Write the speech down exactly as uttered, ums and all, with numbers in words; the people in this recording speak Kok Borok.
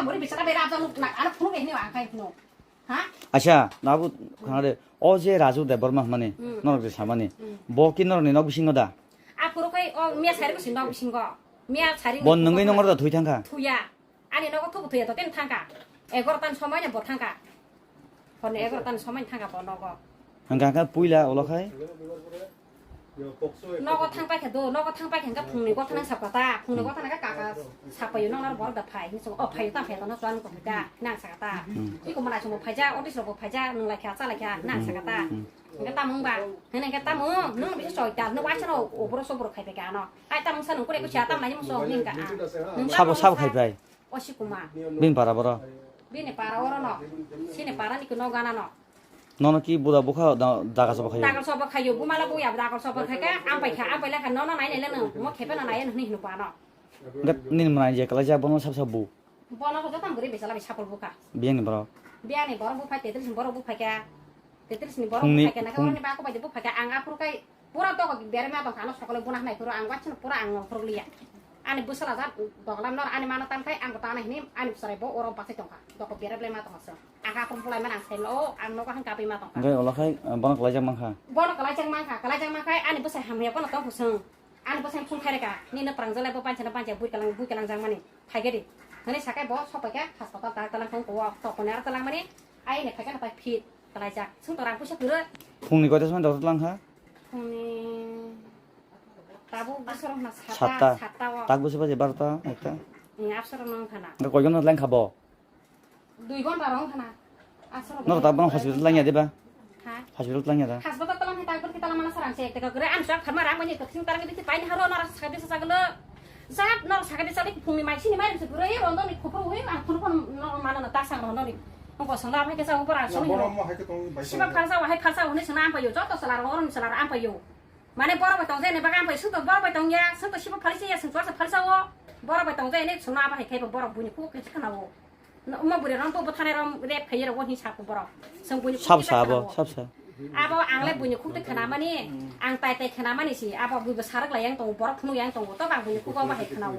Buri bichara bera jalo na, ano phunu behni wa angkai phunu. Ha? Acha, nabu khangare, o je Raju Debbarma mani, Hmm. norok je samani. Hmm. Bo ki norok ni nok bisingo da? Aphuru kai o miya sari ko sinok bisingo. Miya sari Bo ni nungwi ko nongor da thui thangkha? Thuya. Ani nogo thubu thuya to ten thangkha. Egarotan somoi ne bo thangkha. Hone egarotan somoi thangkha bo nogo. Hangka hangka puila olo khai? Nogo thang paikha do, nogo thang paikha hangka phungni gotha nang sapkha ta, phungni gotha nang kaka sapayo nong naro borok da phai, hinwi song, o phaio ta phai tono chuan ko phai ta, nang saka ta. Hmm. Iko mana chungo phaija, otis rok bo phaija, nung laikha, cha laikha, nang saka ta. Hmm. Hingke tamo wngba, hene hingke tamo, nung bisa choi ta, nung waisa no oboro soboro khai peka ano. Ai tamo sa nung kure ko cha tam lai mo so hingka. Sabo, sabo khai pai. Osi kuma. Bini para boro. Bini para oro no. Sini para ni kuno gana no. Nono ki buda bukha da-, dagal sobo khayo? Dagal sobo khayo, bumala buya dagal sobo khaika, ang paikha, ang pailakha, nono nai nai leno, mo khepe no nai hini hino pano. Ngat nin manai je kala ja bono sab sab bu. Bono ko jotam guri bisala bi sapol bukha. Biyang ni borok. Biyang ni borok buphai, tetris ni borok buphai kha. Tetris ni borok Phungni, buphai kha, naka phung- oroni ba ko bai buphai kha, ang aphuru kai Pura toko berema tongkha, ano sokole buna hanai phuru ang waisano pura ang nongkhorok liya. Ani bwsala jat doglam nor ani mano tankhai ang bo tana hini ani bwsai bo oro bachai tongkha. Toko bere blai ma tongkha song. Ang aphuru bulai mani ang saimla o ang nogo hang kapi ma tongkha. Hingke olo khai, eh, bono kwlaijak mankha. Bono kwlaijak mankha, kwlaijak mankhai ani bwsai hamya bono tongkha song. Ani bwsai phung khaireka, nini prangjak lai bo panchana panchai bui kalang bui kalang jang mani. Phaikhe di. Hwnwi sakai bo sok paikha hospital ta talang thang ko tokoni aro talang mani. Ai ne phaikha na pai phit. Kwlaijak. Chwng to rang puisa kwrwi. Phungni koita soni doctor tlang kha? Phungni tabuk bwswk rok na satta, Satta. Satta o. Tak bwswk baje barota, ekta? Ni absor rok nang khana. Nga koijon no tlang kha bo? Dui gonta rok khana. Absor rok. Noro tak bono hospital tlang ya diba? Ha? Hospital tlang ya da? Hospital tlang hai tak bwrwi tlang mana sarang se ekta kwrwi. Ang sak pharma rang mani kwthing tarang di pai ni haro nara sakde sa saglo. Jat nor sakade salik phungni mai sini mai rimse pura e rondo ni khupur hui ang phunu phunu nor mano na tasang rondo ni. Ang kosong la phai kesa upor ang song Bono hino. Mo hai ke tong bai Siba song. Phalsa wa hai phalsa huni sona ang payo joto sala ro rom sala ang payo. Mane borok bai tong jene baga ang payo suto borok bai tong ya suto siba phalsa ya sung phalsa phalsa o. Borok bai tong jene sona ba hai kai borok buni ku ke kana o. Omo bwrwi rok bo bwtharnai rok rep phaiye rok bo hini sabo borok. Chwng buini Sab khukti sa abo, khwnao. Sab sa. Abo ang le buini khukti khwnamani, ang tai tai khwnamani si, abo buibo sarak lai yang tongo, borok phunuk yang tongo, to bang buini khugo bahai khwnao.